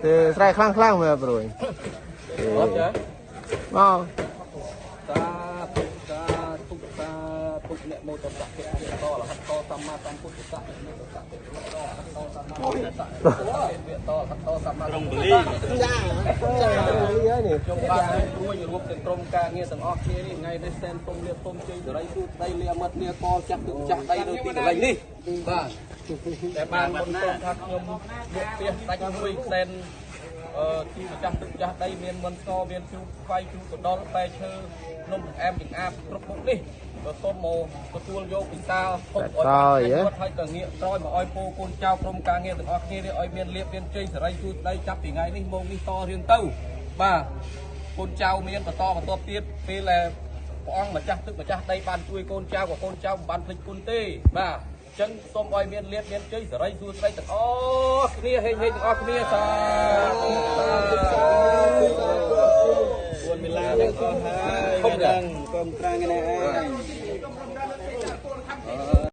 ទេស្រែខ្លាំងខ្លាំងមើលព្រួយ អត់ចា មក សាធុសាធុសាធុអ្នកមោតសៈភៈតរហតសម្មាសម្ពុទ្ធស្សៈអ្នកមោតសៈភៈតរហតសម្មាសម្ពុទ្ធស្សៈភៈតរហតសម្មាសម្ពុទ្ធស្សៈ ចាចានេះនេះ ខ្ញុំបាទព្រួយរួមទាំងក្រុមការងារទាំងអស់គ្នានេះថ្ងៃនេះសែនទុំលៀបទុំជ័យសេរីសួស្តីលាមិត្តលាកចាស់ទឹកម្ចាស់ដីនៅទីកន្លែងនេះបាទតែបានមុនក្រុមថាខ្ញុំលក់ផ្ទះដាច់មួយសែនអឺទីម្ចាស់ទឹកម្ចាស់ដីមានមិនស្ងមានជ្រូកខ្វៃជ្រូកកណ្ដុរបែឈើនំអែមចង្អាបគ្រប់មុខនេះក៏សូមមកទទួលយកពិសាហុកឲ្យបានគាត់ហើយក៏ងាកក្រោយមកឲ្យពូកូនចៅក្រុមការងារទាំងអស់គ្នានេះឲ្យមានលៀបមានជ័យសេរីសួស្តីចាប់ពីថ្ងៃនេះមកនេះតរៀងទៅបាទកូនចៅមានបន្តបន្តទៀតពេលដែលព្រះអង្គម្ចាស់ទឹកម្ចាស់ដីបានជួយកូនចៅក៏កូនចៅមិនបានភ្លេចគុណទេបាទអញ្ចឹងសូមឲ្យមានលៀបមានជ័យសេរីសួស្តីទាំងអស់គ្នាហេងហេងទាំងអស់គ្នាសាធុសាធុសាធុ ពួនមីឡាទាំងអស់ហើយហ្នឹងកុំត្រាំងនេះឯង